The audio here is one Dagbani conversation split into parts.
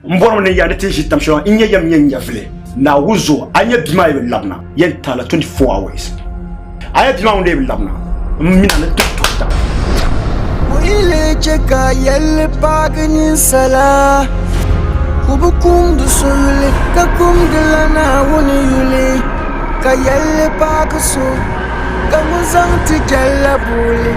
M bɔrimi ni ya ni ti ʒi tam shɛli n nyɛ yɛm nyɛ nyɛvili. Naawuni zuɣu a nya bia maa yi bi labina yɛn taala 24 hours. A nya bia maa ŋun dee bi labina m mina ni ti tuhi taba. Buɣili chɛ ka yɛlli paagi ninsala. O bi kumdi so yuli ka kumdila Naawuni yuli. Ka yɛlli paagi so ka ŋun zaŋ ti jɛlla buɣili.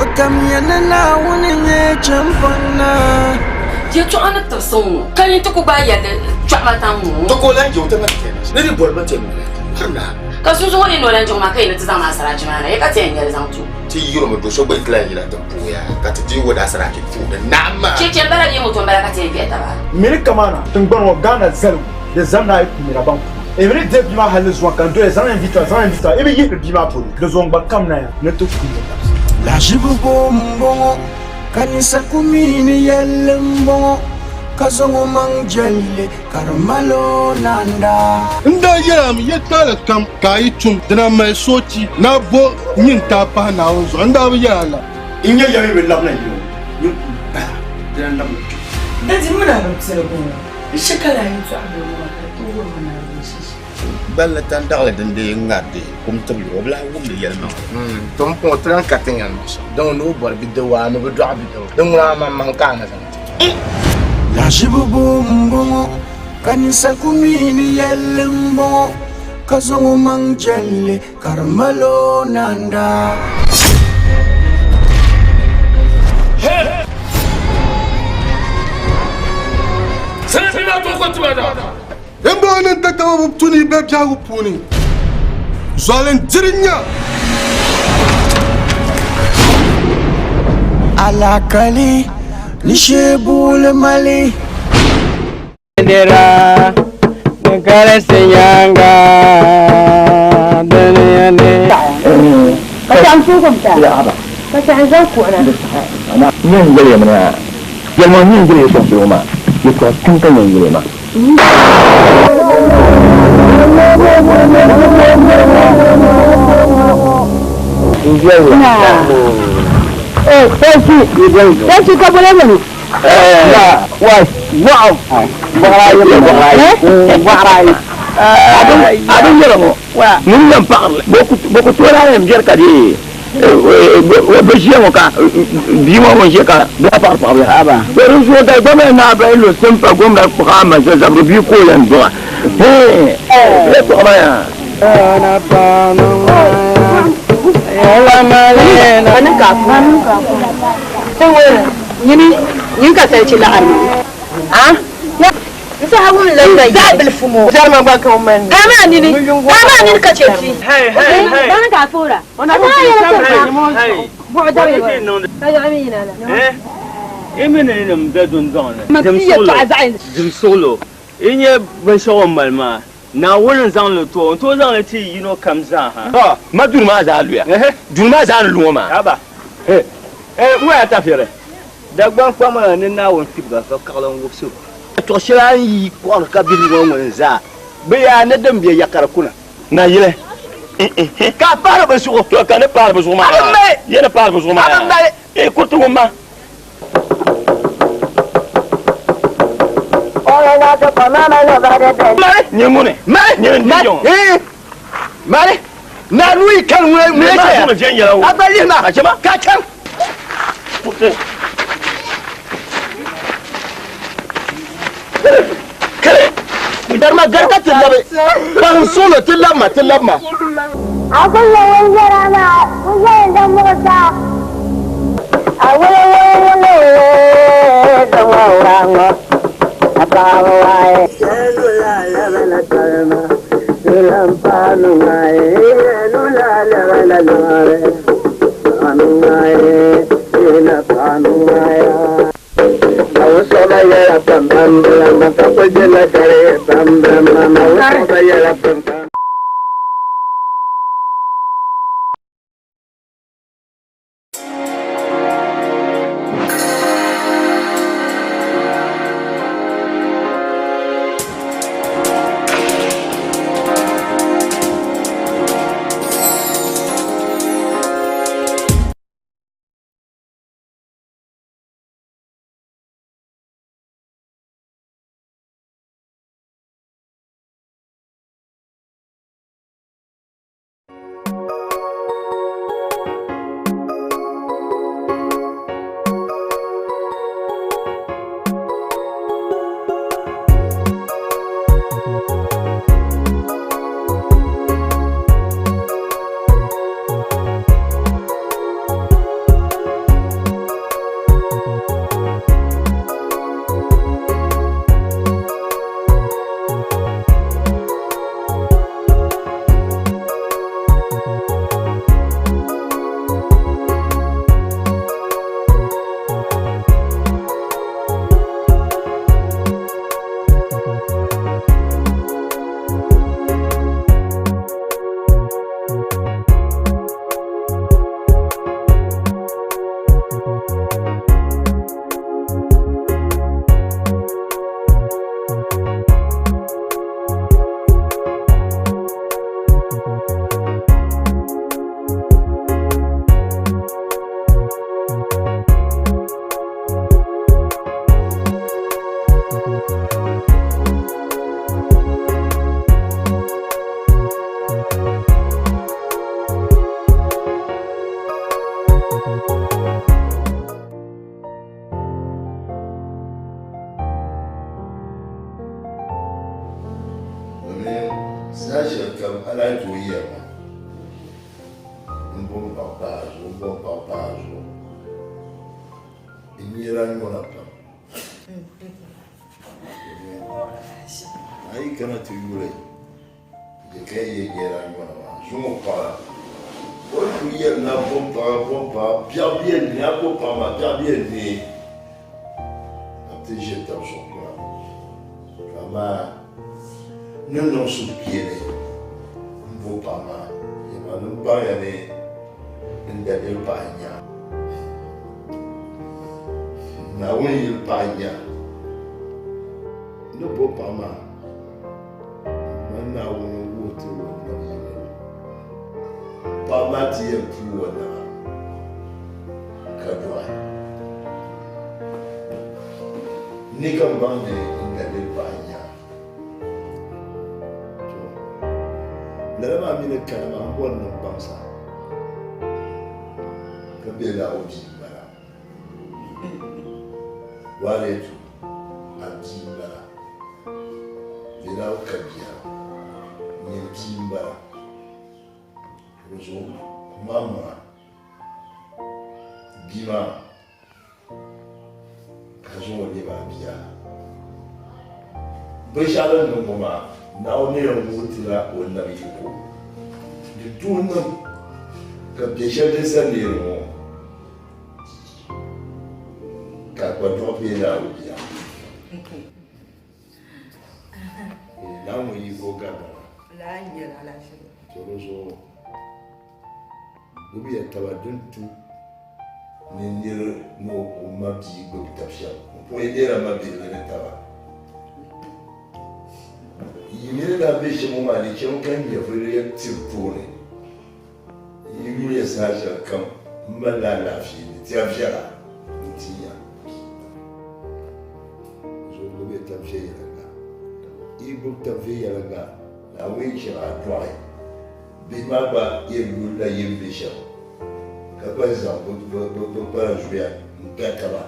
O tamya ni Naawuni nyɛ chɛmpaŋ naa. Yɛtɔɣa ni tibisi ŋ-ŋɔ, ka nyin ti ku gbaai yɛlli chɔɣu ma taŋ ŋ-ŋɔ. Tɔ ka o lan je o ti ŋa ti ni di bɔri ma ti ni hali naa. Ka sunsuŋ ŋɔ ni ni o lan je ŋɔ maa ka yi ni ti zaŋ ma asaraachi maa na, ya ka ti yɛn nyɛli zaŋ ti o. Ti yurimi do so gba yi ti lan yina ti pooya ka ti deei o daasaraachi puuni naɣim maa. Cheche m-bala bee moto m-bala ka ti yɛn kpɛhi taba? Miri kamana tiŋgbani ŋɔ Ghana zaligu di zamdi a yi ku nira ban ku. E mi ni deei bia maa hali ni zuŋɔ ka n doya zaŋ in vitro zaŋ in vitro i bi yihiri bia maa polo di zuɣu n gba kamina ya ni ti ku ya dabisa. Lahiʒibu bo m-bɔŋɔ ka ninsal ku mi ni yɛlli m-bɔŋɔ ka zaŋ o maŋ jɛlli ka di mal o naanda. N daa yɛl a mi yɛtɔɣili kam ka a yi tum, dina m-mali soochi ni a bo nyintaa pahi Naawuni zuɣu. N daa bi yɛl a la. N nya ya mi bi labina yili ŋɔ, nyin kum bala, dina n-labina kpe. Dadi mini a bi piligi ŋɔ, n she ka lahi yɛtɔɣa bili ŋɔ maa ka di tooi wurim a Naawuni shishi. Gballi tandaɣili din dii ŋariti kum tibili, o bi lahi wumdi yɛlimaŋli. To m puŋɔ ti lan ka ti nya niŋ shɛm. Din ŋuni o bɔri bidibga a ni bi dɔɣi bidibga. Din ŋuna a maŋmaŋ ka a ni zaŋ ti. Lahiʒibu bo m-bɔŋɔ ka ninsal ku mi ni yɛlli m-bɔŋɔ ka zaŋ o maŋ jɛlli ka di mal o naanda. Bɛmbɔŋɔnim tatabo bi tu ni bɛ biɛhigu puuni zualin diri nya. Alakali ni shee buɣili mali. Nira ni kalinsi nyaaŋa dunia ni. Ka chɛ n Ka chɛ n zaŋ kuɣu na. Nyɛ n yɛli ya mi ni a yɛlimaŋli nyɛ n yɛli ya shɛm polo ŋɔ maa, yɛtɔɣ kpiŋ ka nyɛ n yɛli ya maa. Bɛ ʒiya ŋɔ ka bia ŋɔ ŋun ʒiya ka bɛ lahi paɣiri paɣibu la. To di zuɣu ka gomna naa bahi lo simpa gomna kpuɣi a ma zabiri bia ka o yɛn duɣa. Hee! Yɛltɔɣa maa yaa. Zimsuɣilo, yi nya binshɛɣu o ni mali maa, Naawuni n-zaŋ li ti o, n-tooi zaŋ li ti yino kam zaa ha. Tɔ! Ma duri maa zaa luya. Duri maa zaa ni lu ŋɔ maa. Haba! N ŋɔya tafiri. Dagbaŋ kpamala ni Naawuni kpibiga vakaɣili n-wubisi o. Tuɣ shɛli a ni yi kɔɣiri ka bihi ŋɔ ŋuni zaa bi yaa ni din be ya ka di kuna. Nayili. Ka a pahiri bɛ zuɣu. To ka ni pahiri bɛ zuɣu maa yaa. A bi mali. Ya ni pahiri bɛ zuɣu maa yaa. A bi mali. Ee kuriti ŋun ma. Mali. Nyɛ ŋuni. Mali. Nyɛ n di yɔŋ. Mali. Naa nuu yi kani ŋuni ŋuni chɛya. Maa viɛnyɛla o. A gba lihi ma. A chɛ ma. Ka chaŋ. Kuriti. Darima gari ka ti labi kpaŋ suɣulo ti labi ma ti labi ma. Saha shɛli kam a lahi tooi yɛri ma, M bo m paɣa pahi a zuɣu, m bo m paɣa pahi a zuɣu. N nyɛla nɔna pam. Domin a yi kana ti yuli di ka yi yɛn nyɛla nɔna maa, zuŋɔ paɣa o ni kuli yɛri ni a bo m paɣa, bo m paɣa, biɛɣu bi yɛn neei, a bo paɣa maa biɛɣu bi yɛn neei ka bɛ ti ʒe tab zuɣu kuna. Amaa ni niŋ suhukpeeni m-bo paɣa maa, yɛma ni m baŋya ni n daliri paɣa n-nya. Naawuni yili paɣa n-nya. N ni bo paɣa maa, man Naawuni n-wuhi ti o nam yiko. Paɣa maa ti yɛn tuui o naba ka dɔɣi. Ni ka m baŋ ni n daliri paɣa n-nya. To, lala maa mi ni kana maa, m bɔri ni m baŋ sa ka be la o bia m-bala. Waaletu, a bia m-bala. Be la o ka bia, nyini bia m-bala. Dinzuɣu kumaŋmaŋa bia maa ka zaŋ o lebi a bia. Binshɛɣu din niŋ ŋɔ maa, Naawuni ni yɛn wuhi ti la o nam yiko. Di tuhi niŋ ka biɛ shɛli din sa neeri ŋɔ ka a gba dɔɣi bee Naawuni bia. Naawuni yiko garigara. To di zuɣu gbubiya taba din tu ni nir ni o ma bia gbubi tab shɛm. M puhi deela ma bihi ni taba. Yi mi ni daa be shɛm ŋɔ maa, di chɛmi ka nyɛvili ya tiri tooni. Yi yuli ya saha shɛli kam m malila alaafee ni tia viɛla n-ti ya. Zuɣu gbubiya tab viɛnyɛliŋga. Yi gbubi tab viɛnyɛliŋga, Naawuni yi chɛ a dɔɣi bihi maa gba yɛn yulila yi ni be shɛm, ka gba zaŋ bɛ kpana zuya n-ga taba.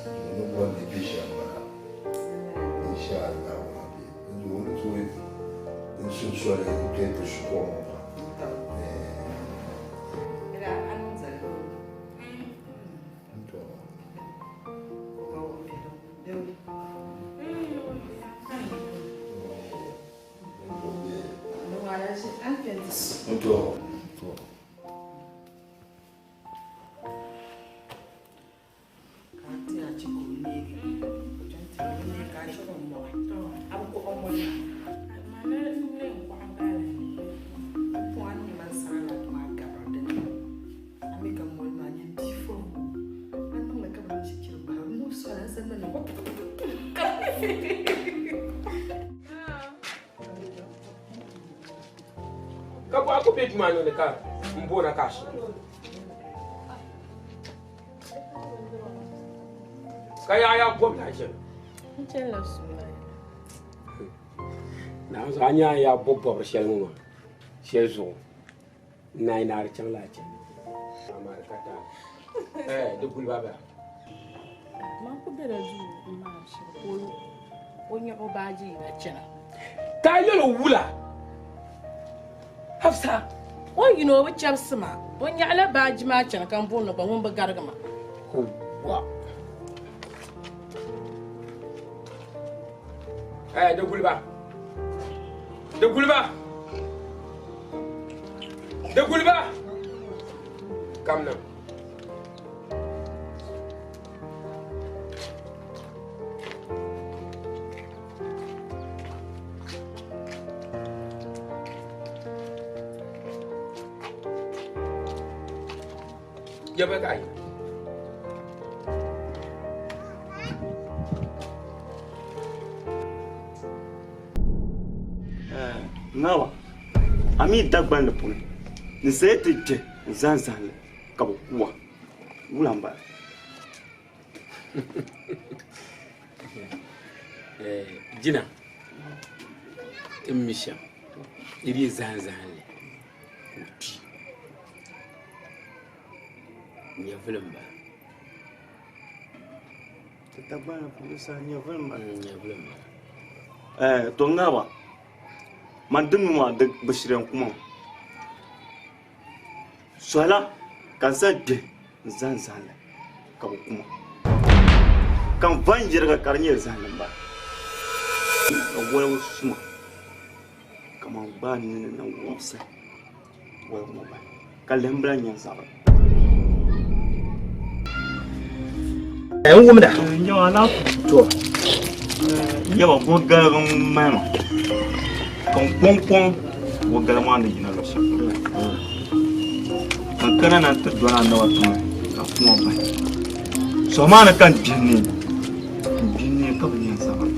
N ni bɔri ni be shɛm m-bala. Insha Allahu Rabbi, n zuɣu ni tooi n suhi soli n-kpe nti shikuru ŋɔ pam. Ka bɔɣa ku be duu maa ni ka m boona ka a shi. Ka yaɣa yaa bɔbi lahi chana. N chanila suuna. Naawuni zuɣu a nya a yaa bɔbi bɔbiri shɛli ŋɔ maa shɛli zuɣu n naai naari chaŋ la a chani. Amaa di ka taali. Ɛɛ di guli ba bala. Man ku bela duu m-maani shɛli ka o nyaɣi o baaji yina chana. Ka a yɛl o wula? Hafsa. O yina o bi chɛbisi ma. O nyaɣila baaji maa chana ka m booni o gba ŋun bi garigi ma. Wa. Ɛɛ di guli ba. Di guli ba. Di guli ba. Kamina. Yaba ka yi. Nawa, a mi Dagbanli puuni ni zaya ti je n-zahim zahim li ka bɛ kuwa. Wula m-bala? Jina, ti mi shɛm, yi dii zahim zahim li ka o kpi. Nyɛvuli m-bala. Ti Dagbanli puuni sa nyɛvuli m-bala. Nyɛvuli m-bala. To ŋahiba, Man dimnim maa di bi shiri n-ku ma. Sɔhila ka n sa gbihi n-zahim zahindi ka bɛ ku ma. Ka n va n-yɛriga ka di nyɛ zahindi m-bala. Ka woligu suma kaman gbaai nini ni wɔbisi woligu ŋɔ bahi, ka lihimbila nya n zabiri. N wumda. To. Nyɛba gɔgaligi n-mali ma ka n kɔŋkɔŋ gɔgali maa ni yina luɣ shɛli polo ka n kana na nti doli a naba tiŋa ka kuma bahi. Suhu maa ni ka n gbihi neei, n gbihi neei ka bi nya n zabiri.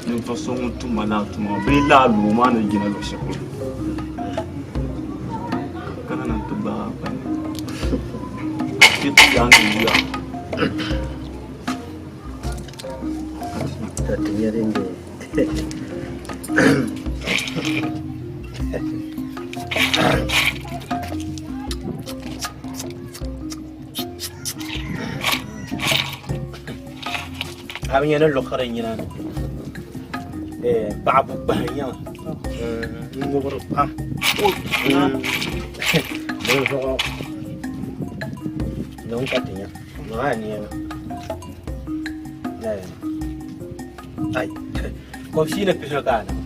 Ninvuɣ so ŋun tum ma lala tuma maa bee lala loo maa ni yina luɣ shɛli polo ka kana na nti gbaai a gbali ka ti yaai ni yuya. Ka ti nya din be. A bi nya ni luɣiri nyina ni paɣa bukpahi n-nyɛ ma n ŋubiri pam dinzuɣu niŋ ka ti nya niŋ a nia ai kɔbishii ni pihinu ka a niŋ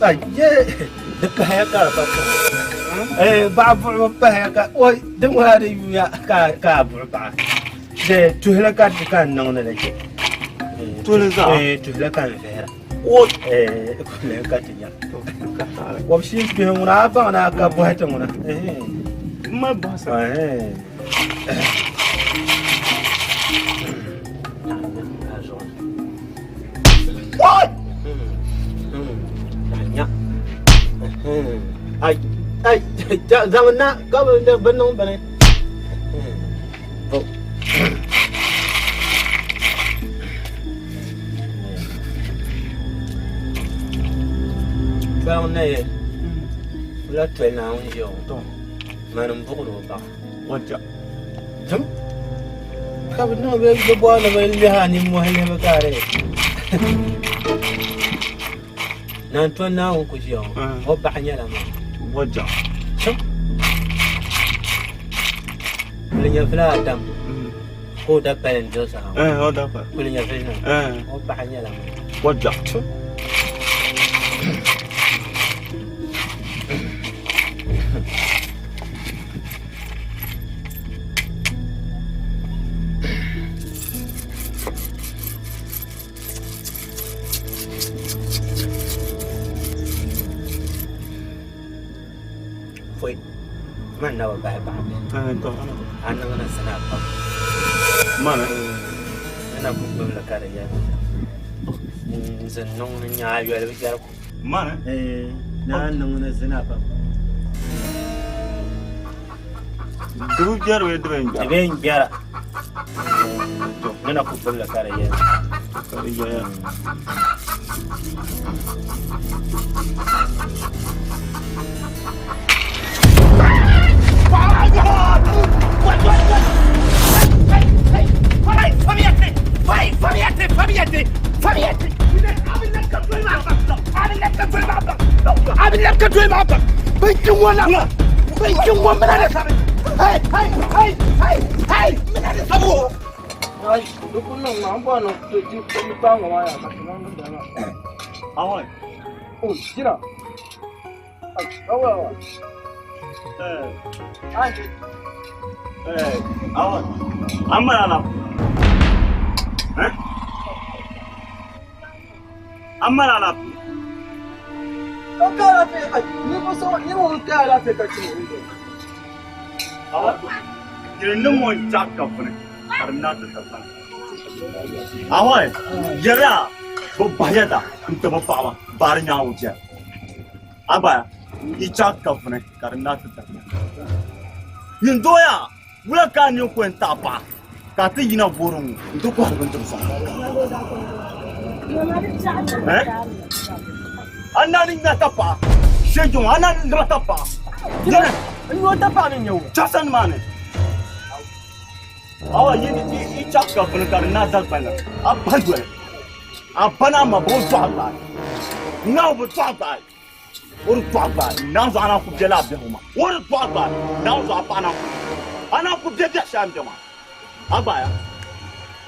ai ye di pahaya ka di pa baɣa buɣibu pahaya ka di ŋuna di yuuya ka a buɣi paɣa Di tuhili ka di ka n niŋdi li chɛ. Tuhili zaa? Ee tuhili ka n vihira. Ee tuhili ka ti nya. Kɔbishii kpihi ŋuna a baŋ ni a ka bɔhi ti ŋuna. M mali bɔhisi. Ai ai zaŋ na ka bi niŋ bini. Tɔliŋ na ye o la toli Naawuni ʒiya o mani m-buɣiri o baɣa. Dim ka bɛ niŋ bɛ bɔri ni bɛ lihi a nimmɔhi lihibu ka a di Naan tɔni Naawuni ku ʒiya ŋɔ o baɣa nyɛla maa. Kuli nyɛvili Adam ka o da pali n-diri saha ŋɔ. Kuli nyɛvili na o baɣa nyɛla maa. Foi man na bi bahi paɣa bihi a niŋ ni zina pam Mana ni na ku gbubili ka di yɛli n zin niŋ ni nya a yoli bi jɛri ku Mana ni a niŋ ni zina pam Di bi biɛri bee di bi yɛn di bi yɛn gbɛra to ni na ku gbubili ka di yɛli ka di yɛya Awai, yɛliya bɛ bahiya da n-ti bɛ paɣaba baari nyaangu jɛra. A gba yi chaŋ kafuni ka di na ti tabi. Nyin doo yaa, wula ka a nini ku yɛn taɣi paɣa ka a ti yina goori ŋɔ nti kɔhiri bindiri sɔŋ? Eh? A na ni nya tapaɣa, shɛjɔŋ, a na ni lima tapaɣa. Yɛli, N nyo tapaɣa ni nyɛ o. Chaɣisa nimaani. Awa, yi chaɣ kafuni ka di na zali palli, a bahi doli. A ba ni a ma bɛ bi dɔɣi gbaai. Naawuni bi dɔɣi gbaai. O di dɔɣi gbaai. Naawuni zuɣu a naan ku be lala biɛhigu maa. O di dɔɣi gbaai. Naawuni zuɣu a paɣa naan ku a naan ku be biɛhi shɛli a ni be maa. A gbaaya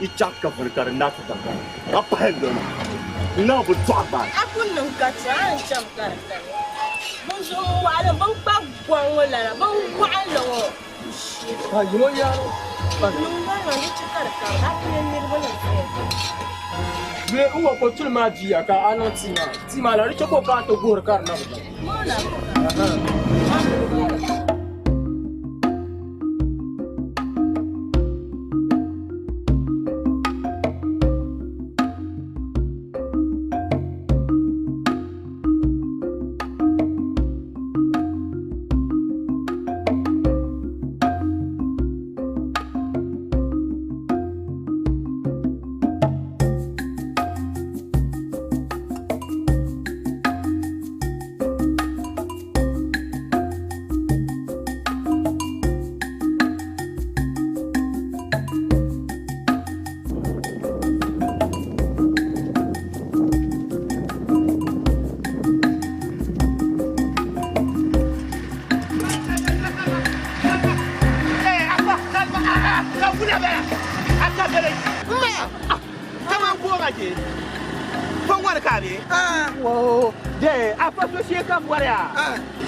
yi chaŋ ka vuri ka di naai ti Dagbaŋ ka pahi n doli maa. Naawuni bi dɔɣi gbaai. A ku niŋ ka ti a ni cham ka di kani. Bɛ zuɣu waɣilim bɛ ni kpabi gɔŋ ŋɔ lala, bɛ ni waɣinli ŋɔ. Niŋ lala di chɛ ka di kani, a ku nya niriba ni zaya. Bee n ŋɔ ko tuli maa bia ka a niŋ tii maa, tii maa la di chɛ ka o paai ti guhiri ka di na bi baŋ.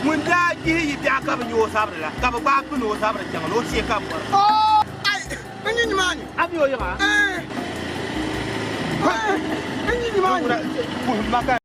Ŋun daa yihi yi biɛɣu ka bi nya o sabiri la, ka bɛ gbaai pini o sabiri chaŋ ni o shee ka bɔra. N yi nimaani. A mi o yiŋa? N yi nimaani. Puhim ma ka